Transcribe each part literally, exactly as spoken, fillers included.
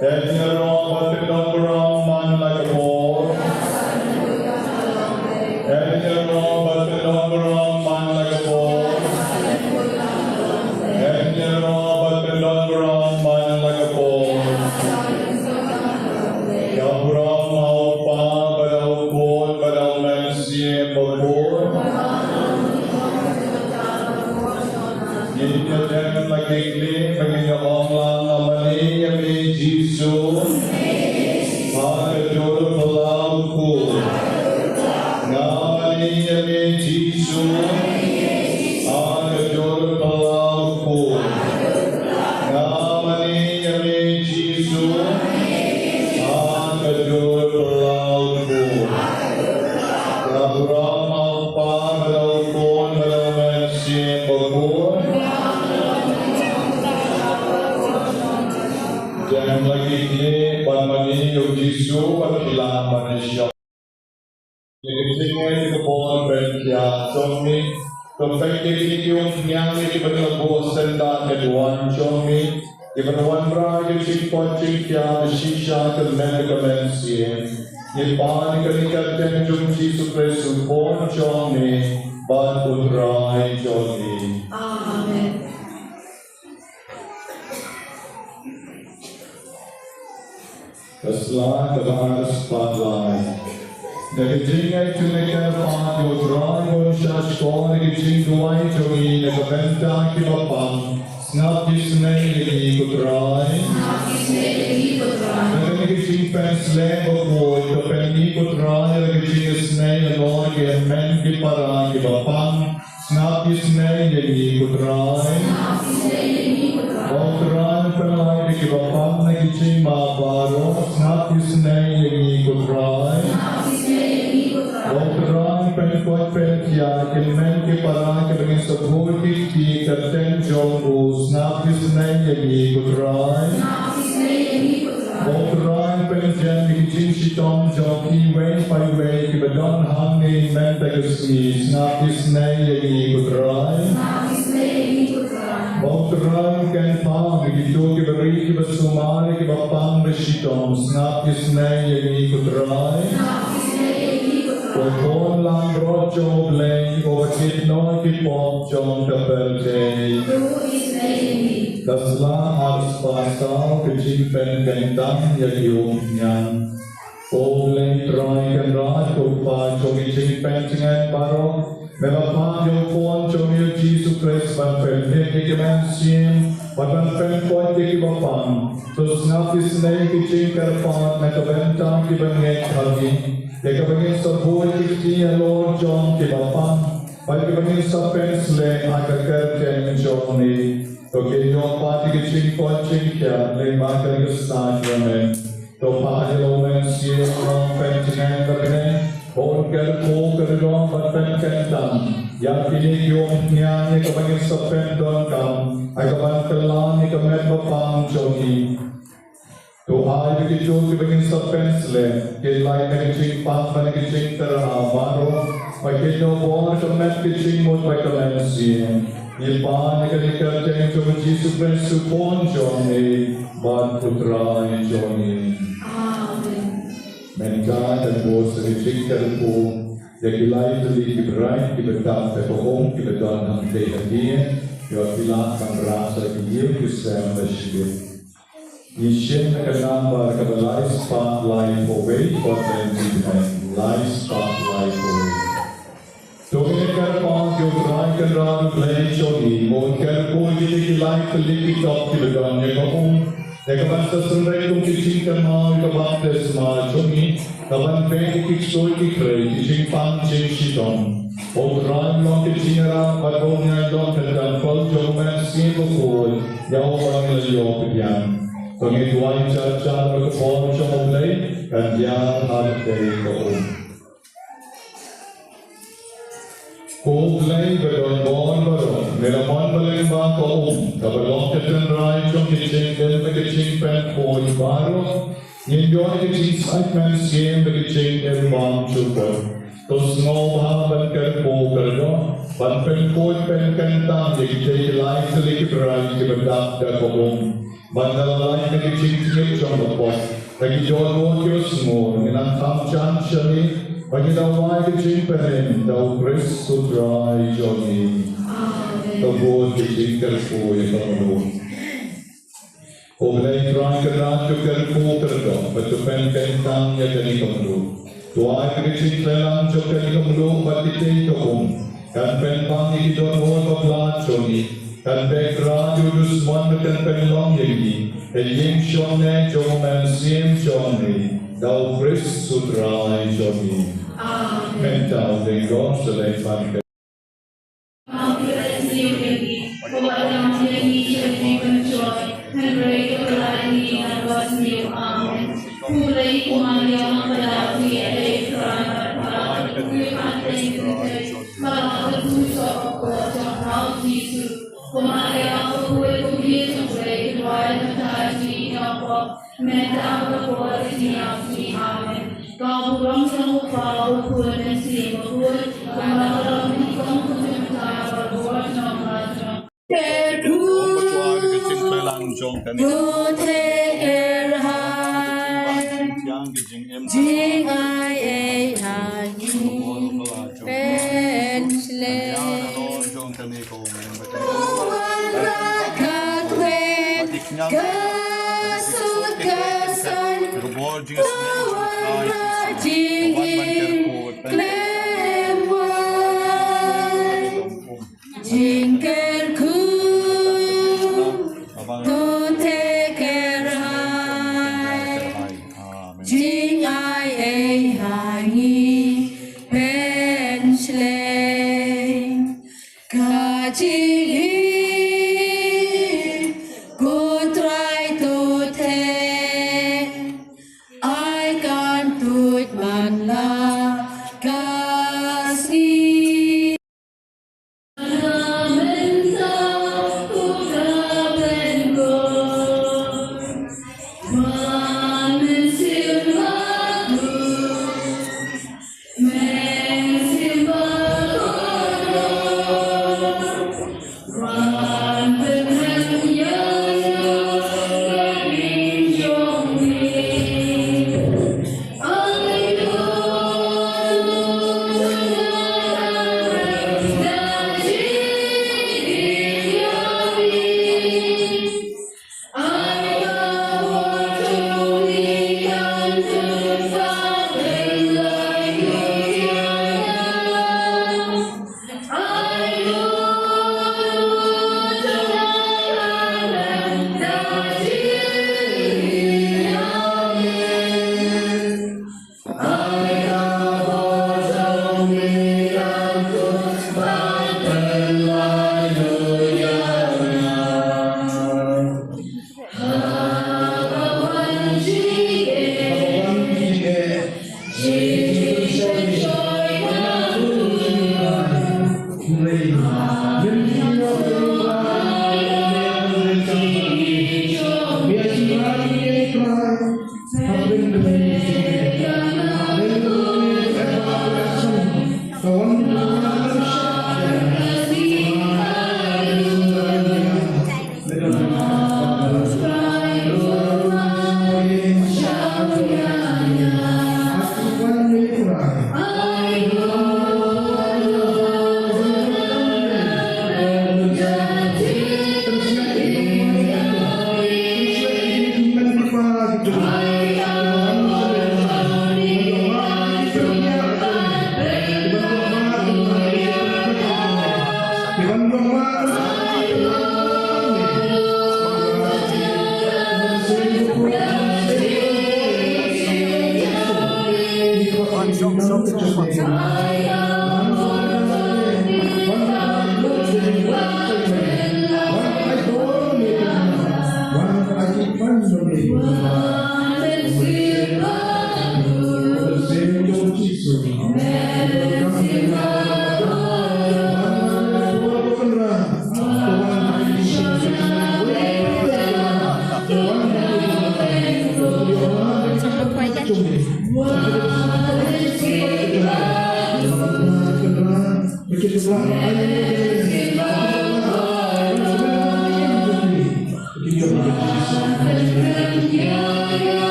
Ïaroh bad pyndonkam man la ka por. Ïaroh bad pyndonkam man la ka por. Ïaroh bad pyndonkam man la ka por. Ka burom ha u Kpa bad ha u Khun bad ha u Mynsiem Bakhuid. Ngin ïa dem la ki khlieh bad ngin ïa ong lang, nga mane ïa me Jisu ha ka dur phyllaw u Khun. Nga mane ïa me Jisu ha ka dur phyllaw u Khun. Nga mane ïa me Jisu ha ka dur phyllaw u Khun. Ka burom ha u Kpa bad ha u Khun bad ha u Mynsiem Bakhuid. Dem la ki khlieh bad mane ïa u Jisu bad phi lah ban ïashong. Ïa ka jingngeit ka bor ban pynjah jong me. To peit ïa kine ki umphniang kiba la buh syndah ïa ka duwan jong me, kiba la wanrah ïa ka jingkoit jingkhiah ba shisha ha ka met bad ka mynsiem. Ngi pan ïa kane ka kyrteng jong u Jisu Khrist u Khun jong me bad u Trai jong me. Amen. Ka sla kaba ar spah lai. Da ka jingïaid jingïakyrpad ïa u Trai, ban shah shkor ïa ka jingduwai jong ngi na ka bynta kiba pang. Sngap isynei ïa ngi ko Trai. Da kane ka jingpynslem bakhuid, to pynïaid ko Trai ïa ka jingisynei halor ki hynmen ki para kiba pang. Sngap isynei ïa ngi ko Trai. Ko Trai, pynlait ïa kiba pang na ki jingma baroh. Sngap isynei ïa ngi ko Trai. Ko Trai, pynkoit pynjah ki hynmen ki para kiba ngin sa buh ïa ki ha ka kyrteng jong u. Sngap isynei ïa ngi ko Trai. Ko Trai, pynjem ïa ki jingshitom jong kiwei pa iwei kiba don hangne mynta ka sngi. Sngap isynei ïa ngi ko Trai. Ko Trai, kynmaw ïa kito kiba rit kiba sumar ïa kiba pang ba shitom. Sngap isynei ïa ngi ko Trai. Ko khun langbrot jong U Blei, uba kit noh ki pop jong ka pyrthei. Through his name. Ka sla arspah saw ka jingpynkyntang ïa ki umphniang. Ko Blei Trai Kynrad, ko Kpa jong ki jingpyntngen baroh, me la phah ïa u Khun jong me U Jisu Khrist ban pynmih ïa ki mynsiem bad ban pynkoit ïa kiba pang. To sngap isynei ki jingkyrpad na ka bynta kiba ngeit ha me, ïa kaba ngin sa buh ïa ki kti halor jong kiba pang, bad ïa kaba ngin sa pynsleh ha ka kyrteng jong me. To kynnoh pat ïa ki jingkoit jingkhiah lyngba kane ka sakrament. To phah ïa la u Mynsiem Long pynjngai bad bneng, ba un kyrkhu kyrdoh bad pynkyntang ïa kine ki umphniang, ïa kaba ngin sa pyndonkam ha kaban kylla ïa ka met ba pang jong ngi. To ai ba kito kiba ngin sa pynsleh kin lait na ka jingpang bad na ka jingtyrha baroh, ba kin ïoh bor ka met ka jingmut bad ka mynsiem. Ngi pan ïa kane ha ka kyrteng jong U Jisu Khrist, U Khun jong me bad U Trai jong ngi. Amen. Mynta ngan bud sa ka jingkyrkhu ïa ki lai tylli ki bride kiba dap da ka um, kiba don hangtei hangne. Ïoh phi lah ban rah sa ki ïew ki sem ba shibit. Ngi shim na ka nambar kaba lai spah laiphew wei, kot lynti bneng, lai spah laiphew wei. To ngin kyrpad ïa U Trai Kynrad U Blei jong ngi, ba un kyrkhu ïa kine ki lai tylli ki top kiba don ïa ka um, ïa kaban sa synreit kum ki jingkynmaw ïa ka baptisma jong ngi, kaban beh ïa ki ksuid ki khrei, ki jingpang jingshitom. Ba U Trai un long ka jingïarap bad ba un ïai long ka templ jong U Mynsiem Bakhuid ïa uba ngi la ïoh pdiang. To ngin duwai jar jar, ba ka bor jong U Blei kan diar ha ka um. Ko Blei ba don bor baroh, me la mon ba lyngba ka um, kaba long ka tynrai jong ka jingim bad ka jingpynpoi baroh, ngin ïoh ka jingsait mynsiem bad ka jingim bymjukut. To sngew bha ban kyrkhu kyrdoh, ban pynkhuid pynkyntang ïa kitei ki lai tylli ki bride kiba dap da ka um. Ban da la lait na ka jingtngit jong ka pop, da ki dohnud kiba sngur, ngin nang kham jan sha me, bad ngin da wai ka jingpynim da U Khrist U Trai jong ngi. Amen. To bud ka jingkyrkhu ïa ka mluh. Ko Blei Trai Kynrad, to kyrkhu kyrdoh bad to pynkyntang ïa kane ka mluh. To ai ba ka jingtreilang jong kane ka mluh bad kitei ki um kan pynbang ïa ki dohnud bapla jong ngi, kan beh kra ïa u dusmon bad kan pynlong ïa ngi ka ïing shongneh jong U Mynsiem jong me, da U Khrist U Trai jong ngi. Amen. Mynta to ngin sa leit ban Mynta bad ka por jong ngi. Amen. Ka burom jong U Kpa, U Khun, Mynsiem Bakhuid, kumba la long nyngkong, kumjuh mynta, bad baroh jong ka jong. Kyrkhu, to theh kyrhai, jingai ei ha ngi, pynshlei. Ka wanrah ka kwet, ka sut ka san, ka wanrah jingim khlem wai. Jingkyrkhu, to theh kyrhai, jingai ei ha ngi, pynshlei. Ka jingim, ko Trai to theh, ai kan tuid man la ka sngi.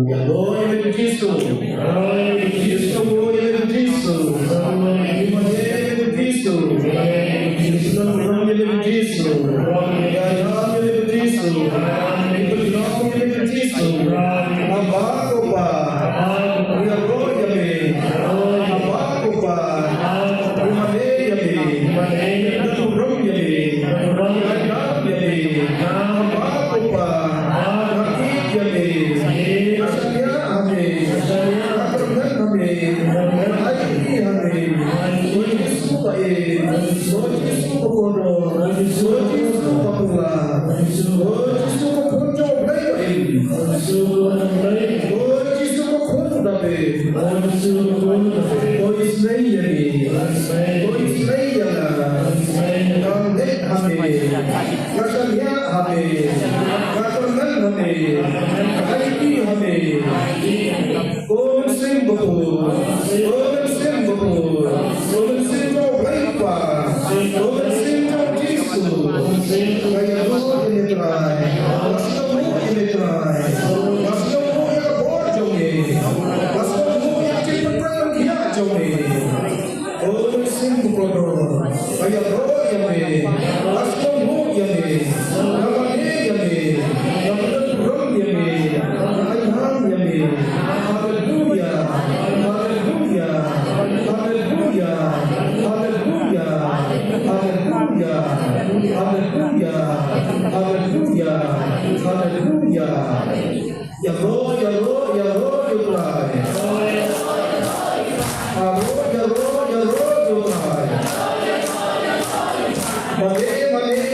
Ïa lade Jisu. Ïa lade Jisu. Ïa lade Jisu. Ïa lade Jisu. Ïa lade Jisu. Ïa lade Jisu. Ïa lade Jisu. Aba ko Pa. Ïa lade ïa me. Aba ko Pa. Ïa lade ïa me. Ïa lade ïa me. Aba ko Pa. Nga ïeit ïa me. Nga shaniah ha me. Nga kyrmen ha me. Nga aiti ha me. O Jisu ba ïeit. O Jisu ba kordor. O Jisu ba pura. O Jisu ba khun jong U Blei ba im. O Jisu ba khun u Dabid. O isynei ïa ngi. O isynei ïa nga. Nga leit ha me. Nga shaniah ha me. Nga kyrmen ha me. Nga aiti ha me. Ko Mynsiem Bakhuid. Ko Mynsiem Bakhuid. Ko Mynsiem jong U Blei Kpa. Ko Mynsiem jong U Jisu. Nga ïaroh ïa me Trai. Nga sngewthuh ïa me Trai. Nga sngewthuh ïa ka bor jong me. Nga sngewthuh ïa ka jingpyntrei jong me. O Mynsiem Bakhuid, nga ïaroh ïa me, nga sngewthuh ïa me, nga mane ïa me, nga pyndonkam ïa me, nga ainguh ïa me. Haleluya, haleluya, haleluya, haleluya, haleluya, haleluya. Ïaroh, ïaroh, ïaroh ïa U Trai. Ïaroh, ïaroh, ïaroh ïa U Trai. Mane, mane,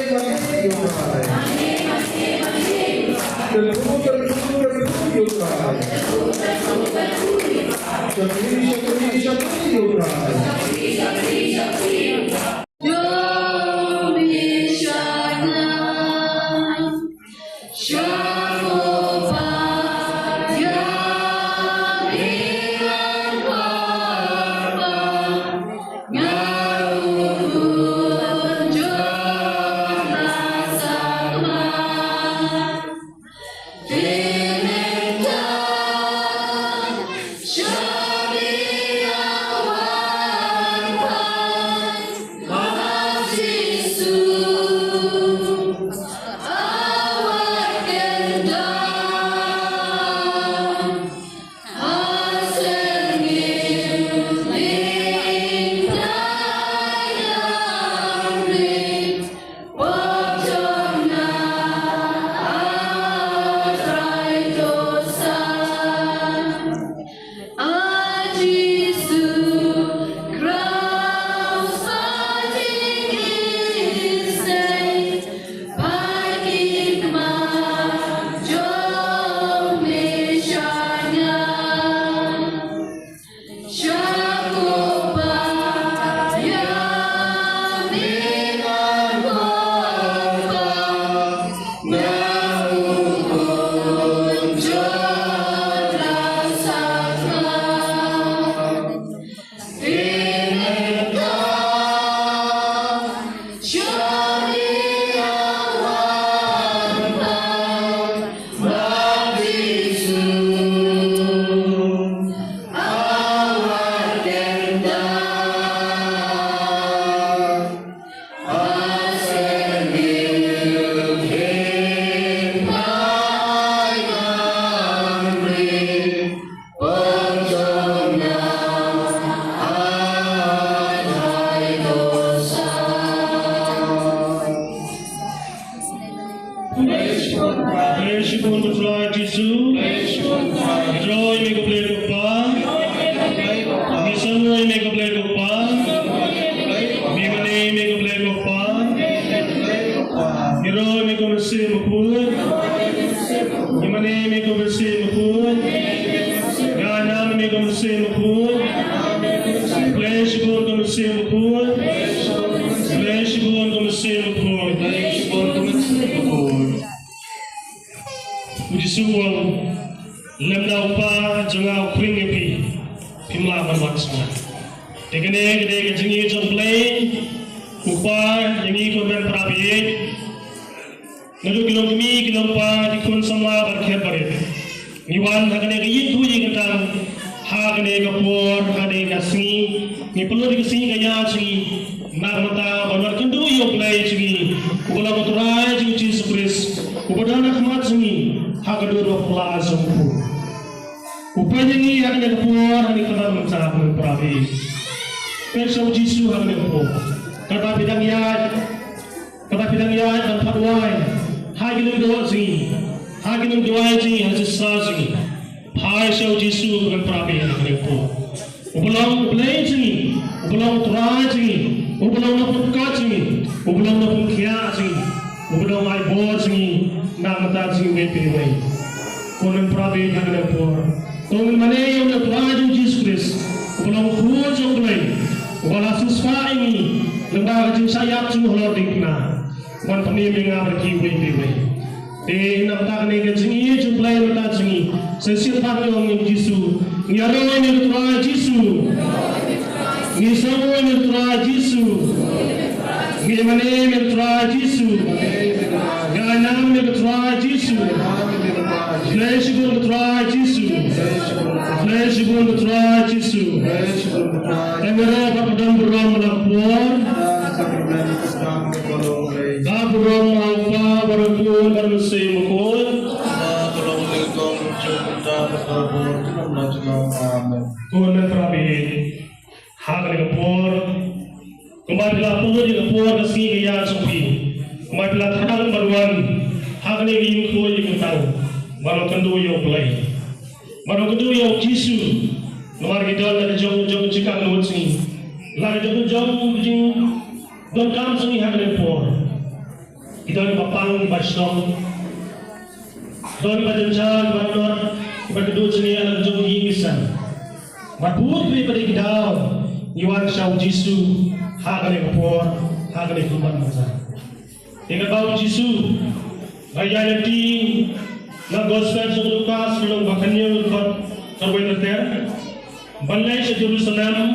Mynsiem Bakhuid. Khublei shibun ka Mynsiem Bakhuid. U Jisu u ong, lymda u Kpa jong nga u khring ïa phi, phim lah ban wan sha nga. Te kane ka dei ka jingïeit jong U Blei u Kpa ïa ngi ko hynmen para baieit. Naduh ki long kmie, ki long kpa, ki khun samla bad ki hep barit, ngi wan ha kane ka ïing khuid ïing kyntang, ha kane ka por, ha kane ka sngi. Ngi pynlut ïa ka sngi ka ïa jong ngi na ka bynta ban wan kynduh ïa U Blei jong ngi uba long U Trai jong ngi Jisu Khrist, uba don ha khmat jong ngi ha ka dur ba phylla jong u. U peit ïa ngi ha kane ka por, ha kane ka bynta, ko hynmen para baieit. Peit sha U Jisu ha kane ka por. Katba phi dang ïaid, katba phi dang ïaid ban phah duwai ha ki lyngdoh jong ngi, ha ki lyngdoh jong ngi, ha ki jingïaseng jong ngi, phai sha U Jisu, ko hynmen para baieit, ha kane ka por. Uba long U Blei jong ngi, uba long U Trai jong ngi, uba long u nongpynkhuid jong ngi, uba long u nongpynkhiah jong ngi, uba long u aibor jong ngi na ka bynta jong ngi iwei pa iwei. Ko hynmen para baieit, ha kane ka por to ngin mane ïa une U Trai jong ngi Jisu Khrist, uba long U Khun jong U Blei, uba la siewspah ïa ngi lyngba ka jingshah ïap jong u halor diengphna, ban pynim ïa nga bad phi iwei pa iwei. Te na ka bynta kane ka jingïeit jong U Blei na ka bynta jong ngi, sa shisien pat ngi ong ïa U Jisu. Ngi ïaroh ïa me ko Trai Jisu. Ngi sngew ïa me ko Trai Jisu. Ngi ïa mane ïa me ko Trai Jisu. Ngi ïa ainam ïa me ko Trai Jisu. Khublei shibun ko Trai Jisu. Khublei shibun ko Trai Jisu. Te ngi ïaroh bad ka don burom ha la ka por. Ka burom ha u Kpa bad u Khun bad u Mynsiem Bakhuid. Amen. Ko hynmen para baieit, ha kane ka por, kumba phi la pynlut ïa ka por ka sngi ka ïa jong phi, kumba phi la thrang ban wan ha kane ka ïing khuid ïing kyntang ban wan kynduh ïa U Blei, ban wan kynduh ïa U Jisu. Namar ki don la ka jong jong jingkam lut jong ngi, la ka jong jong jingdonkam jong ngi ha kane ka por. Ki don kiba pang kiba shnong, don kiba jynjar kiba rnot, kiba kynduh jingeh ha la ka jong ka ïing ka sem. Bad bun kiba dei ki daw ngi wan sha U Jisu ha kane ka por, ha kane ka khyndiat mynta. Te katba U Jisu u la ïaid lynti na Gospel jong u Lukas, lynnong ba khathynñiew, dkhot khatwei ter ter, ban leit sha Jerusalem,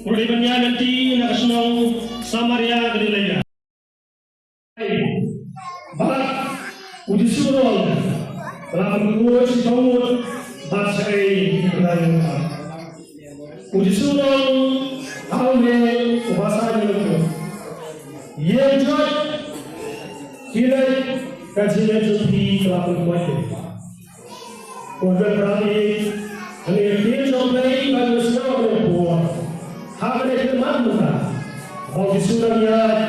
u la dei ban ïaid lynti na ka shnong Samaria Galilea. Bad U Jisu u ong, la pynkuid shibun ngut bad shaei la ïoh. U Jisu u ong ha une uba sah ïalangnud, ïeng jot, khie leit, ka jingngeit jong phi ka la pynkuid. Ko hynmen para baieit, ha kane ka ktien jong U Blei ba ngi sngap ha kane ka por, ha kane ka khyndiat mynta, ba U Jisu u dang ïaid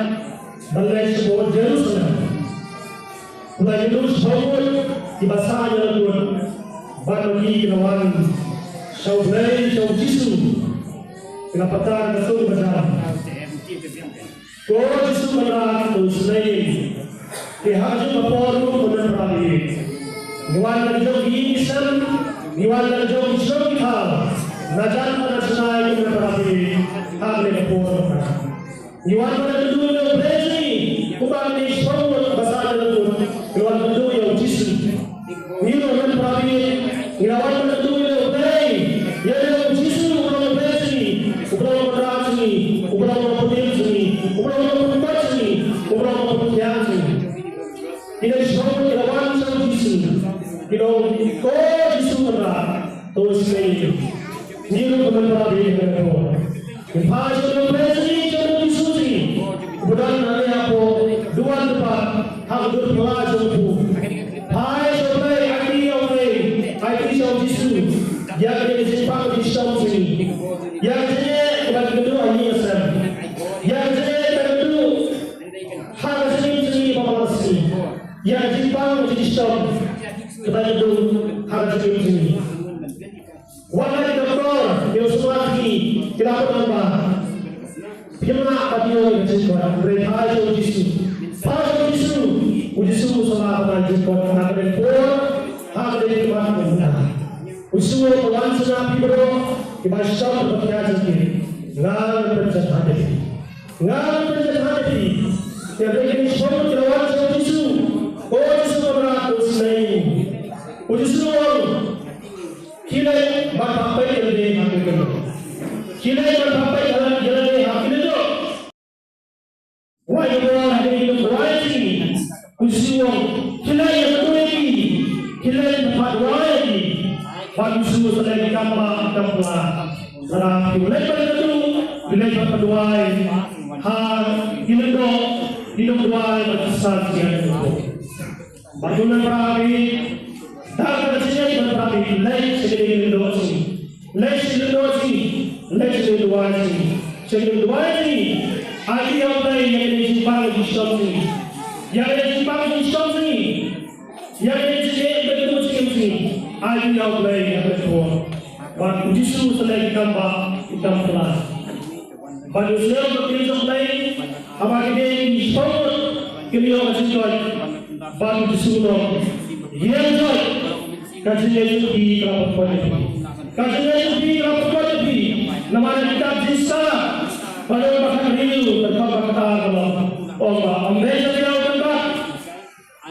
ban leit sha ka Jerusalem. U la ïakynduh shibun ngut kiba sah ïalangnud, bad ma ki ki la wan sha U Blei, sha U Jisu, ki la pyrta ka suk ka jam. Ko Jisu Kynrad, to isynei ïa ngi. Te ha kajuh ka por ruh, ko hynmen para baieit, ngi wan na ka jong ka ïing ka sem, ngi wan na ka jong ka shnong ka thaw, na jan bad na janai, ko hynmen para baieit, ha kane ka por. Ngi wan ban ïakynduh ïa U Blei jong ngi kumba ngi dei shibun ngut ba sah ïalangnud, ngi wan kynduh ïa U Jisu. Ngi ruh, ko hynmen para baieit, ngi la wan ban kynduh ïa U Blei, ïa U Jisu uba long U Blei jong ngi, uba long U Trai jong ngi, uba long U Nongpynim jong ngi, uba long U Nongpynkhuid jong ngi, uba long U Nongpynkhiah jong ngi. Ki dei shibun ki la wan sha U Jisu, ki ong, ko Jisu Kynrad, to isynei ïa ngi. Ngi ruh, ko hynmen para baieit, ha kane ka por, ngin phai sha U Blei jong ngi, sha U Jisu jong ngi, uba don hangne hapoh, duwan dpat ha ka dur phylla jong u. Phai sha U Blei, aiti ïa U Blei, aiti sha U Jisu ïa kane ka jingpang ka jingshitom jong ngi, ïa ka jingeh kaba ngi kynduh ha ïing ha sem, ïa ka jingeh kaba ngi kynduh ha ka jingim jong ngi ba man la ka sngi, ïa ka jingpang ka jingshitom kaba ngi kynduh ha ka jingim jong ngi. Wat la ki doktor ki ong sumar, ki la ong ba phim lah ban ïoh ïa ka jingkoit, hynrei phai sha U Jisu. Phai sha U Jisu. U Jisu u sa lah ban ai jingkoit ha kane ka por, ha kane ka khmat mynta. U Jisu u wan sha phi baroh kiba shitom bad kiba khia jingkit. Nga la pynjah ha phi. Nga la pynjah ha phi. Ïa kane ka shong ka la wan sha u Jisu. O Jisu Kynrad, u sneng. U Jisu u ong, khie leit bad phah peit ïa lade ha ki kynnoh. Khie leit bad phah peit ïa lade ha ki kynnoh. Wai ïa u, ha kane ka duwai jong ngi. U Jisu u ong, khie leit ïa katu ïa ki. Khie leit bad phah duwai ïa ki. Bad u Jisu u sa leit ki kam bah ki kam pla. Lada phi leit bad katu, phi leit bad phah duwai. Ha ki lyngdoh, ki lyngdoh duwai bad ki san ki ïa katu. Bad u nang para phi, da ka jingïaid bad para phi, leit sha ki lyngdoh jong ngi. Leit sha ki lyngdoh jong ngi. Leit sha ki lyngdoh jong ngi. Sha ki lyngdoh jong ngi. Ai ïa U Blei ïa ka jingpang jingshong jong ngi. Ïa ka jingpang jingshong jong ngi. Ïa ka jingïaid bad ka jingim jong ngi. Ai ïa U Blei ïa ka por. Bad u Jisu u sa leit ki kam bah ki kam pla. Bad u sngewthuh ïa ka jingkyrkhu Blei, haba ki dei ki shiphew ngut ki la ïoh ka jingkoit. Bad u Jisu u ong, ïeng joit, ka jingïaid jong phi ka la pynkoit ïa phi. Ka jingïaid jong phi ka la pynkoit ïa phi. Namar ha ka kitab Jingstad, ba don ba khathynriew, dkhot ba khatar ka ong, ong ba ym dei sha u kynbat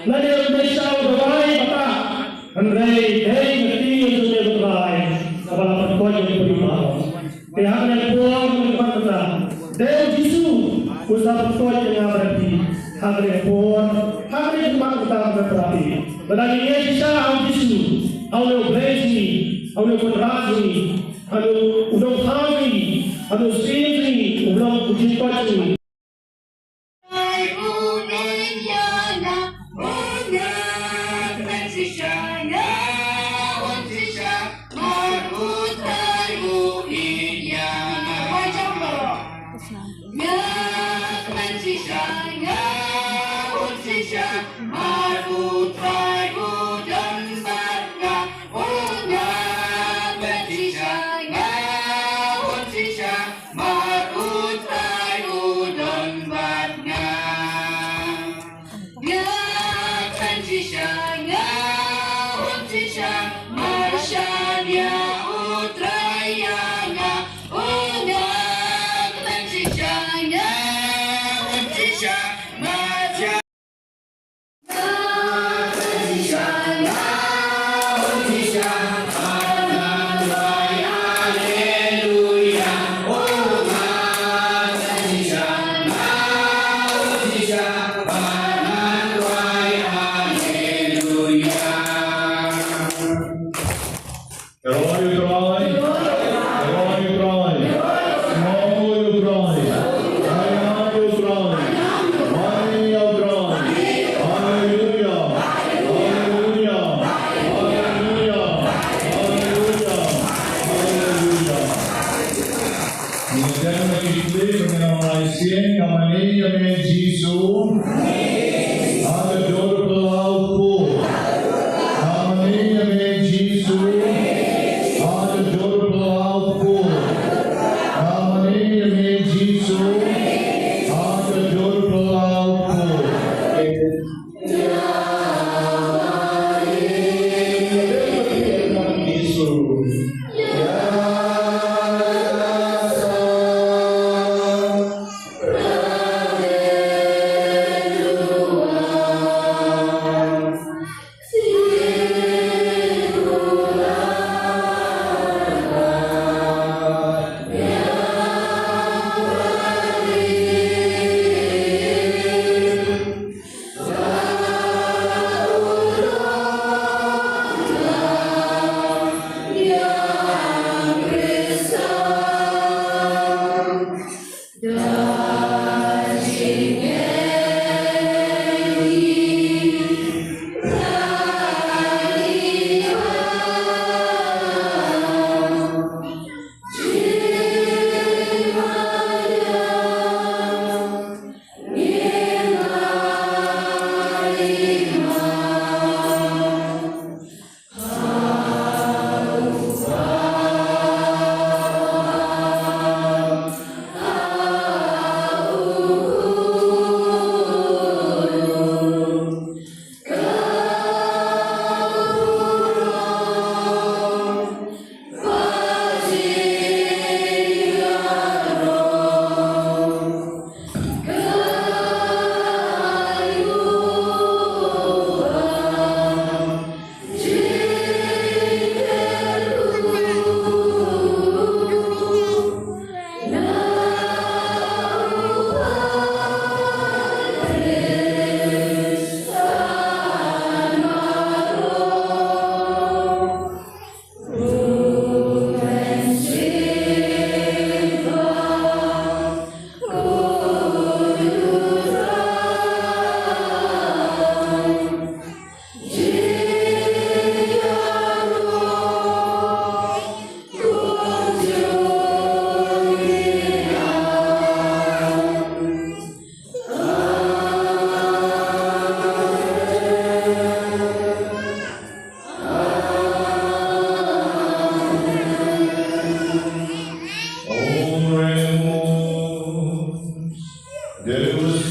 lane ym dei sha u dawai bata, hynrei dei ka kti jong U Trai kaba la pynkoit ïa phi baroh. Te ha kane ka por, ha kane ka por mynta, dei U Jisu u sa pynkoit ïa nga bad ïa phi. Ha kane ka por, ha kane ka por mynta, mynta para phi, lada ngi ïeng shisha ha U Jisu, ha une U Blei jong ngi, ha une U Kynrad jong ngi, ha une U Nongthaw jong ngi, ha une U Syiem jong ngi, U Blei u jingkoit jong ngi. Mar U Trai u don bad nga. Nga kren shisha, nga hun shisha, mar shaniah U Trai ïa nga. U nga kren shisha, nga hun shisha, mar Roi U Trai. Roi U Trai. Sngew U Trai. Ai ai U Trai. Mane ïa U Trai. Haleluia. Haleluia. Haleluia. Haleluia. Haleluia. Ngi dang ïa ki kli, ngi ong lai sien, ka mane ïa me Jisu. Ha ka dur phyllaw pur. Ka mane ïa me Jisu. Ha ka dur phyllaw pur. Ka mane ïa me Jisu. Ha ka dur phyllaw pur.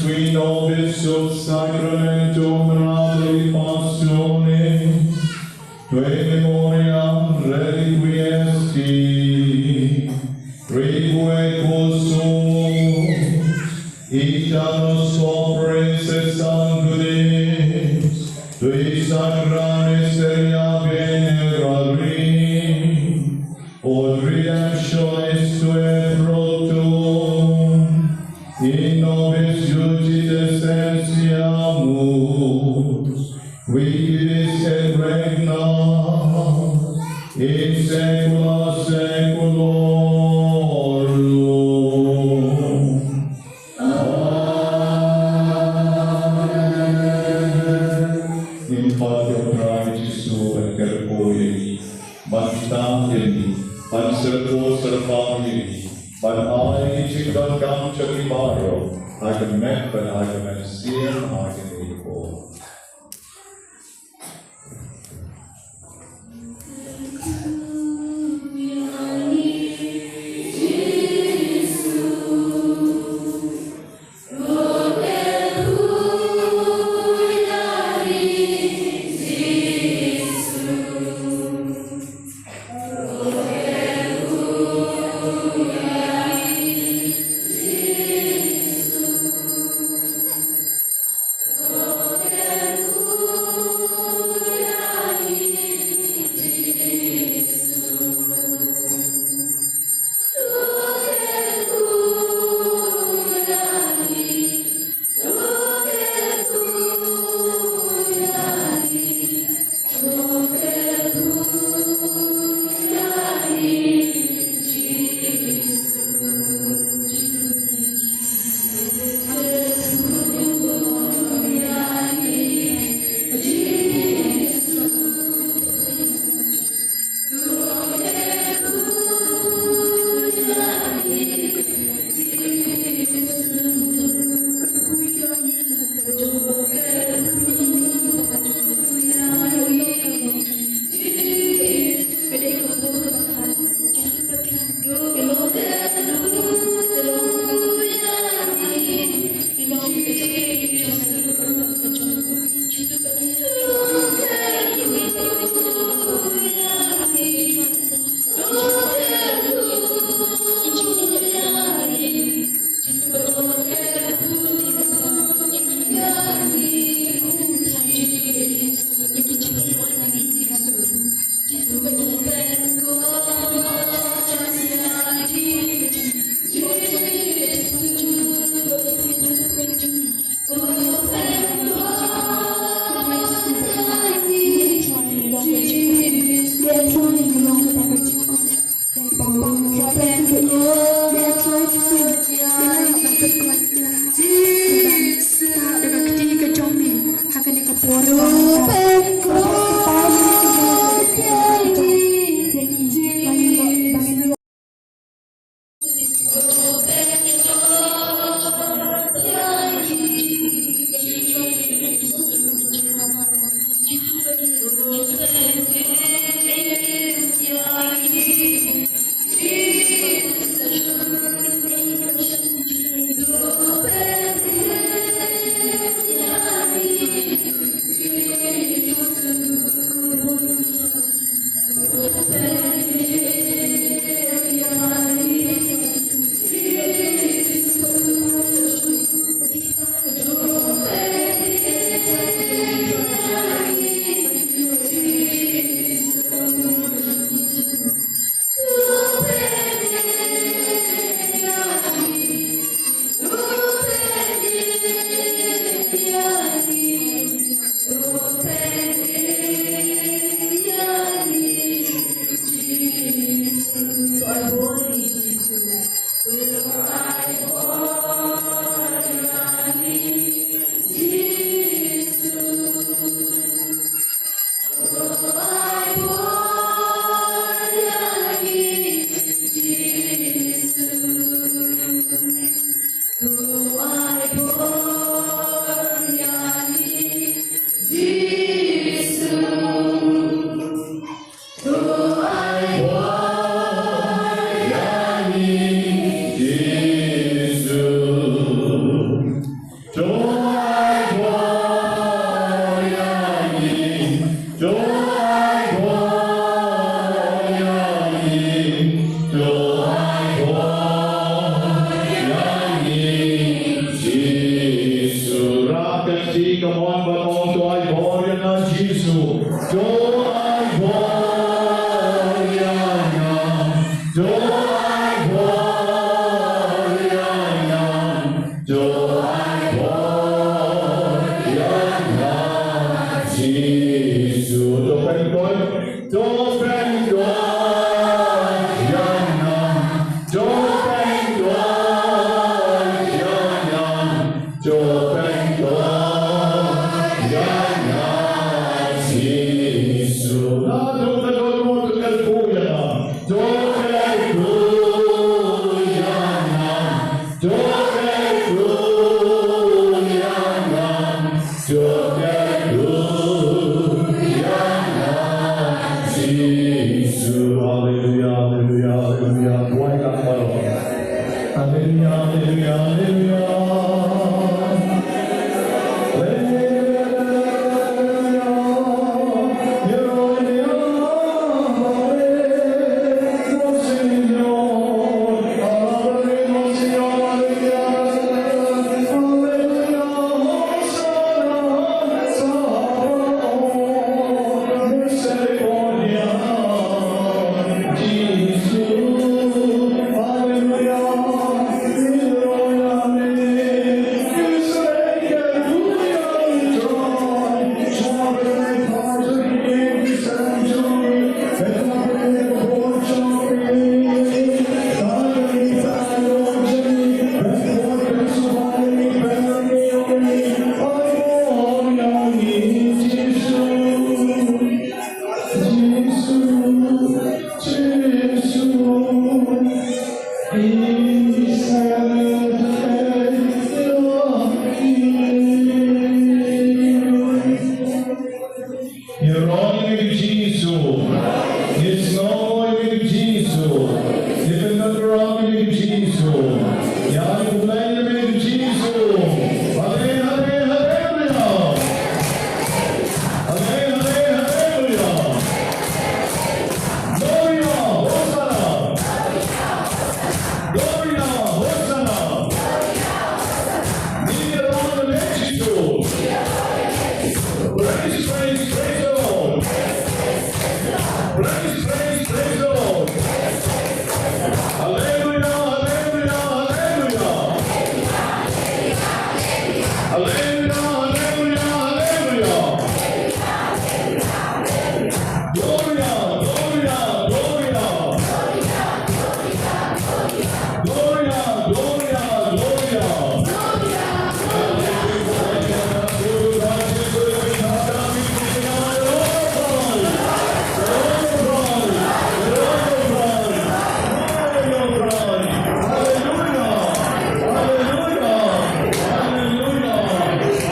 qui nobis ut sacramentum repationis, tue memoriam requiesci, requiescumus, et a nos copres et sanctitis, tui sacra mysteria venerari, ut redemptionis tuae fructum, in nobis judice sentiamus, qui vivis et regnas in saecula saeculorum. Amen. Ngin ïa pynpaw ïa u Trai Jisu ban kyrkhu ïa ngi, ban ktah ïa ngi, ban syrkhu syrpang ïa ngi, ban ai ïa ka jingdonkam sha ngi baroh ha ka met bad ha ka mynsiem ha kane ka por. To ai bor ïa nga Jisu. To pynkoit, to pynkoit ïa nga. To pynkoit ïa nga. To pynkoit ïa nga Jisu. Na to pynkoit mo to pynkoit ïa nga. To pynkoit ïa nga. Haleluya, haleluya, haleluya. Haleluya, haleluya, haleluya. Ngi rong ïa me Jisu. Ngi sngew ïa me Jisu. Ngi pyndonkam ïa me Jisu. Ngi ai kumne ïa me Jisu. Amen, amen, haleluya. Amen, amen, haleluya. Gloria, Hosanna. Gloria, Hosanna. Ngi rong ïa me Jisu. Praise, praise, praise the Lord. Praise, praise, praise the Lord. Hallelujah, hallelujah, hallelujah. Hallelujah, hallelujah, hallelujah. Gloria, gloria, gloria. Gloria, gloria, gloria.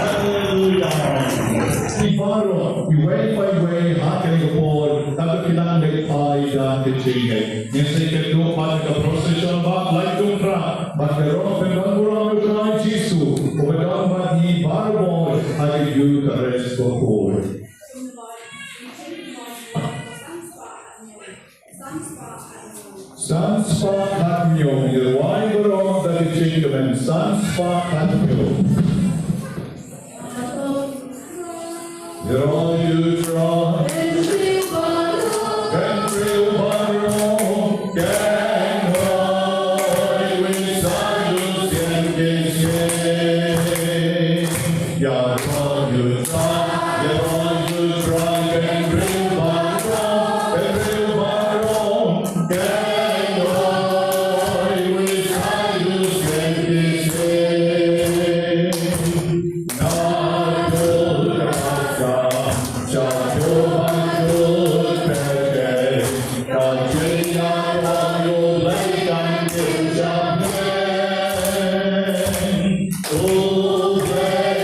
Haleluya. Ki baroh, iwei pa iwei, ha kane ka por, tang ba phi nang leit phai da ka jingngeit. Ngin sa ïakynduh bad ka procession ba la ïaid, bad ka rong pynban burom ïa U Trai Jisu, uba don bad ngi baroh ha ka Eucharist bakhuid. San spah khatñiew, ngi rwai baroh da ka jingkmen, san spah khatñiew. Ngi rwai ïa U Trai. Kynbriew baroh, kynroi wi sa ïoh sien ki sien. Ïa rwai ïa U Trai, ïa rwai ïa U Trai, kynbriew baroh, kynbriew baroh, kynroi wi sa ïoh sien ki sien. Na dul ka sa, sha dul ba dul pyrthei, ka jingïaroh U Blei kan ïa U Blei.